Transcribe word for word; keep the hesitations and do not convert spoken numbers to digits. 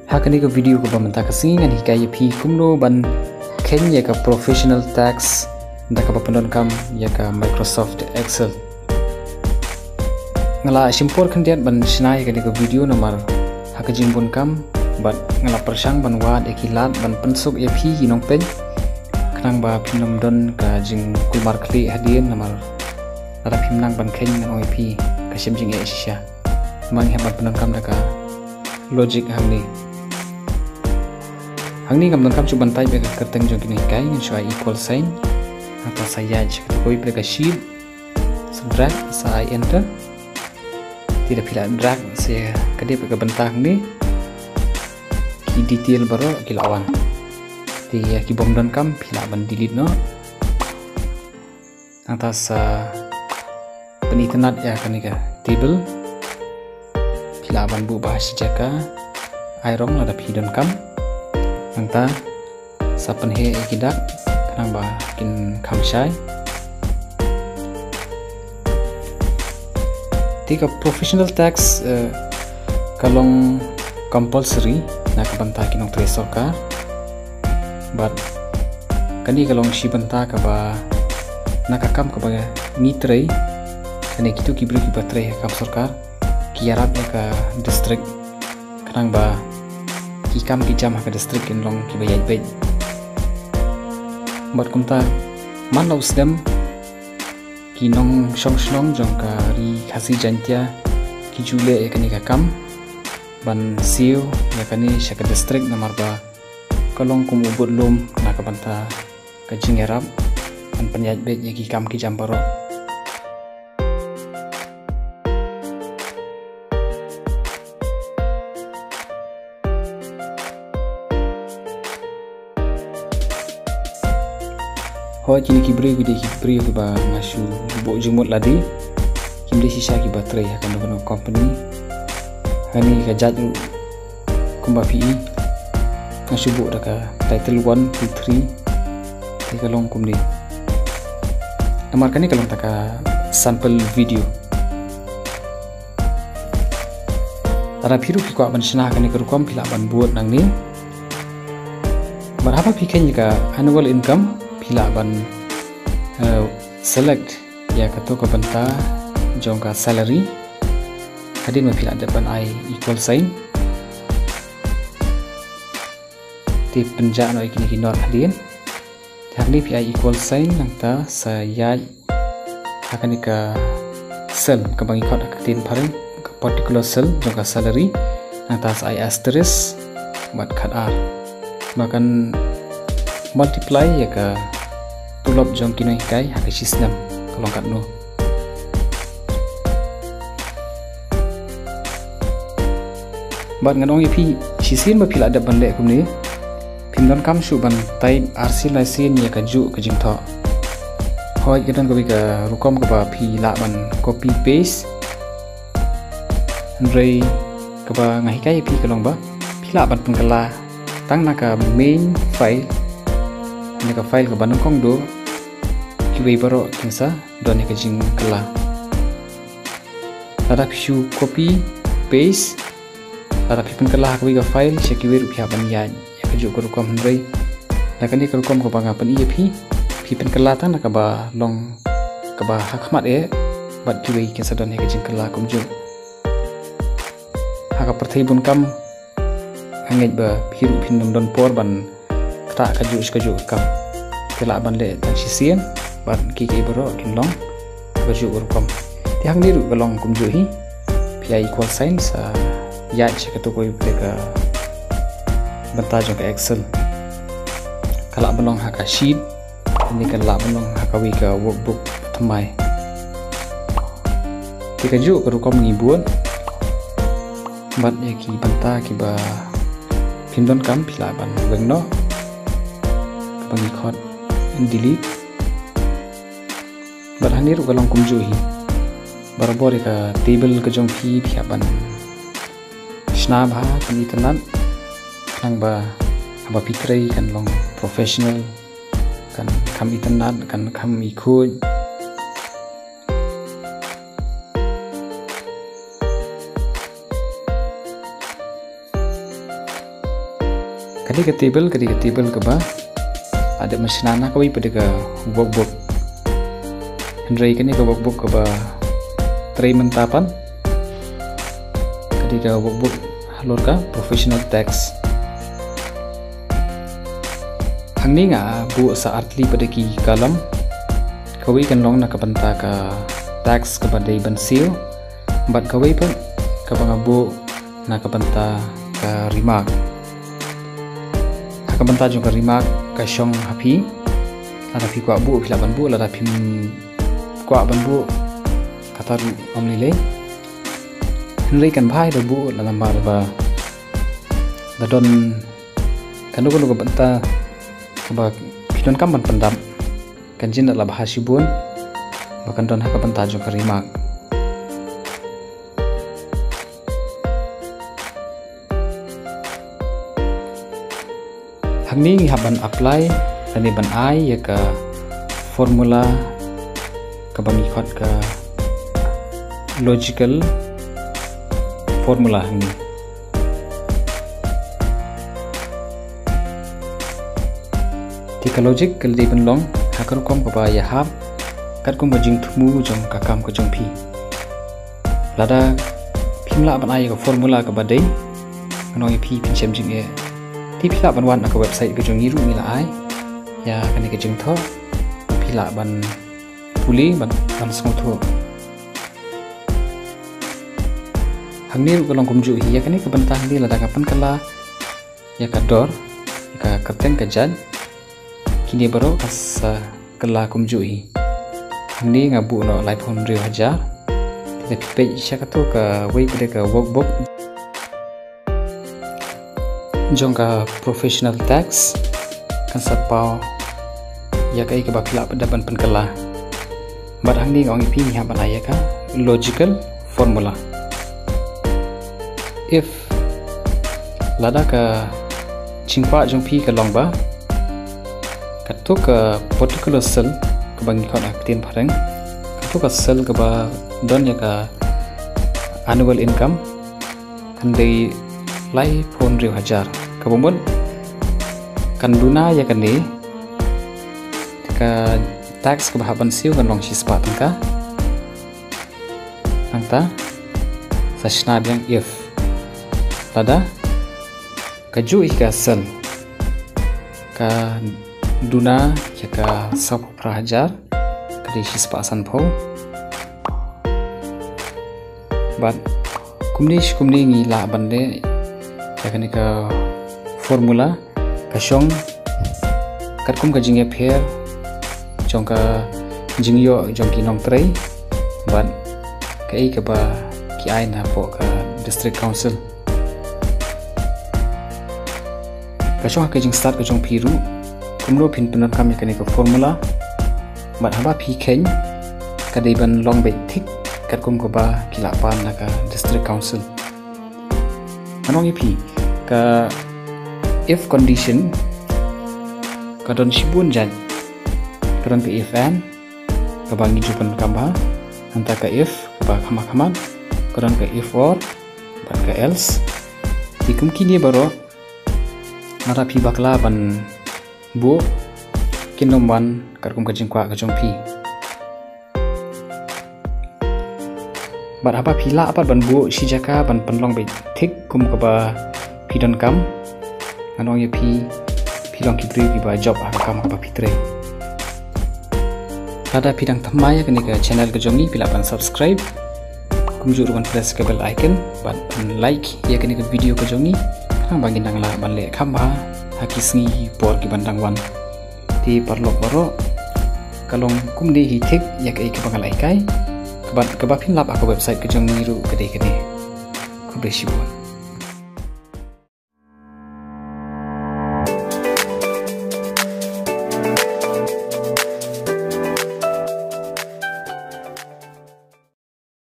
Ha kane ka video kaba mynta ka sngi ngan hikai ïa phi kumno ban kheiñ ïa ka professional tags da kaba pyndonkam ïa ka Microsoft Excel. Nga la shim por khyndiat ban shna ïa kane ka video namar ha ka jingbun kam bad nga la pyrshang ban wad ïa ki lad ban pynsuk ïa phi ki nongpeit khnang ba phin ym don ka jingkulmar khlieh hadien namar lada phim nang ban kheiñ ngan ong ïa phi ka shem jingeh shisha. Ngan hap ban pyndonkam da ka logic hangne. Hangne ngam donkam shuh ban type ïa ka kyrteng jong kine ki kai, ngan shu ai equal sign. Nangta sa ïaid sha kawei pat ka sheet, sa drag, sa ai enter. Te da phi la drag sa ka dep ka bynta hangne, ki detail baroh ki la wan. Te ïa ki bym donkam phi lah ban delete noh. Nangta sa pynitynnad ïa kane ka table. Phi lah ban buh ba ha shi jaka, ai rong lada phi donkam. Nangta sa pynheh ïa ki dak khnang ba kin kham shai. Te ka professional tags, eh, ka long compulsory na ka bynta ki nongtrei sorkar. Bad kane ka long shi bynta kaba na ka kam kaba ngi trei, kane kito ki briew kiba trei ha kam sorkar ki ïarap ïa ka district khnang ba ki kam ki jam ha ka district kin long kiba ïaid beit. Bad kumta man la u snem ki nongshong shnong jong ka Ri Khasi Jaiñtia ki ju leh ïa kane ka kam ban siew ïa kane sha ka district namar ba ka long kum u budlum na ka bynta ka jingïarap ban pynïaid beit ïa ki kam ki jam baroh. Hooid, kine ki briew ki dei ki briew kiba nga shu buh jingmut lade. Kim dei shisha kiba trei ha kano kano company. Hangne ka jait ruh kumba phi i, nga shu buh da ka title one, two, three. Te ka long kumne. Namar kane ka long ta ka sample video. Lada phi ruh phi kwah ban shna kane ka rukom phi lah ban bud nangne. Bad haba phi kheiñ ka annual income phi lah ban, eh, select ïa kato ka bynta jong ka salary. Hadien ba phi lah dep ban ai equal sign. Te pynjah noh ïa kine ki not hadien. Te hangne phi ai equal sign nangta sa ïaid ha kane ka cell kaba ngi khot ha ka ktien phareng ka particular cell jong ka salary. Nangta sa ai asterisk bad khat ar. Ba kan multiply ïa ka tulop jong ki nonghikai ha ka shi snem ka long katno. Bad ngan ong ïa phi, shisien ba phi lah dep ban leh kumne, phim donkam shuh ban type arsien laisien ïa kajuh ka jingthoh. Hooid, ka don kawei ka rukom kaba phi lah ban copy paste. Hynrei kaba nga hikai ïa phi ka long ba phi lah ban pynkylla tang na ka main file, na ka file kaba nyngkong duh, kiwei baroh kin sa don ïa ka jingkylla. Lada phi shu copy paste, lada phi pynkylla ha kawei ka file sha kiwei ruh phi hap ban ïaid ïa kajuh ka rukom, hynrei da kane ka rukom kaba nga pyni ïa phi, phi pynkylla tang na kaba long kaba ha khmat eh, bad kiwei kin sa don ïa ka jingkylla kumjuh. Ha ka pyrthei bun kam nga ngeit ba phi ruh phin ym don por ban ktah kajuh shi kajuh ka kam. Phi lah ban leh tang shisien bad kiei kiei baroh kin long kajuh ka rukom. Te hangne ruh ka long kumjuh hi. Phi ai equal sign sa ïaid sha kato kawei pat ka bynta jong ka Excel. Ka lah ban long ha ka sheet, kane ka lah ban long ha kawei ka workbook thymmai. Te kajuh ka rukom ngi bud bad ïa ki bynta kiba phim donkam phi lah ban weng noh, kaba ngi khot delete. Bad hangne ruh ka long kumjuh hi. Barabor ïa ka table ka jong phi phi hap ban shna bha, pynitynnad, khnang ba haba phi trei kan long professional, kan kham itynnad, kan kham ikhuid. Ka dei ka table, ka dei ka table kaba la dep mynshna na kawei pat de ka workbook. Hynrei kane ka workbook kaba trei mynta pat ka dei ka workbook halor ka professional tax. Hangne nga buh sa artylli pat de ki column. Kawei kan long na ka bynta ka tax kaba dei ban siew, bad kawei pat kaba nga buh na ka bynta ka remark. Ha ka bynta jong ka remark ka shong ha phi. Lada phi kwah buh phi lah ban buh, lada phim kwah ban buh kata ruh ym lei lei. Hynrei kan bha ïa da buh la namar ba la don kano kano ka bynta kaba phi donkam ban pyndap. Kan jin da la bha shibun ba kan don ha ka bynta jong ka remark. Hangne ngi hap ban apply lane ban ai ïa ka formula kaba ngi khot ka logical formula hangne. Te ka logic ka la dei ban long ha ka rukom kaba ïahap katkum ka jingthmu jong ka kam ka jong phi. Lada phim lah ban ai ïa ka formula kaba dei, ngan ong ïa phi phin shem jingeh. Te phi lah ban wan na ka website ka jong ngi ruh ngi la ai ïa kane ka jingthoh. Phi lah ban pule ban, ban sngewthuh. Hangne ruh ka long kumjuh hi, ïa kane ka bynta hangne lada ka pynkylla ïa ka dor, ïa ka kyrteng ka jait, kine baroh ka sa kylla kumjuh hi. Hangne nga buh noh laiphew hynriew hajar. Te lada phi peit sha kato kawei pat de ka workbook jong ka professional tax kan sa paw ïa kaei kaba phi lah pat de ban pynkylla. Bad hangne nga ong ïa phi ngi hap ban ai ïa ka logical formula. If lada ka jingkwah jong phi ka long ba kato ka particular cell kaba ngi khot ha ka ktien phareng, kato ka cell kaba don ïa ka annual income kan dei laiphew hynriew hajar. Kaba mut kan duna ïa kane, ka tax kaba hap ban siew kan long shispah tyngka. Nangta sa shna biang if lada kajuh hi ka cell ka duna ïa ka sawphew phra hajar, ka dei shispah sanphew. Bad kumne shi kumne ngi lah ban leh ïa kane ka formula, ka shong katkum ka jingïapher jong ka jingïoh jong ki nongtrei bad kaei kaba ki ai na poh ka district council. Ka shong ha ka jingstad ka jong phi ruh kumno phin pyndonkam ïa kane ka formula. Bad haba phi kheiñ ka dei ban long beit thik katkum kaba ki lah pan na ka district council. Ngan ong ïa phi, ka if condition ka don shibun jait. Ka don ka if and kaba ngi ju pyndonkam bha. Nangta ka if kaba kham kham, ka don ka if or bad ka else. Te kum kine baroh lada phi bakla ban buh kin ym wan katkum ka jingkwah ka jong phi. Bad haba phi lah pat ban buh shi jaka ban pynlong beit thik kum kaba phi donkam, ngan ong ïa phi, phi long ki briew kiba jop ha ka kam kaba phi trei. Lada phi dang thymmai ïa kane ka channel ka jong ngi, phi lah ban subscribe. Kumjuh ruh ban press ka bell icon bad ban like ïa kane ka video ka jong ngi, khnang ba ngin nang lah ban leh kham bha ha ki sngi por ki ban dang wan. Te paralok baroh, ka long kumne hi thik ïa kaei kaba nga la hikai. Kaba, kaba phin lap ha ka website ka jong ngi ruh ka dei kane. Khublei shibun.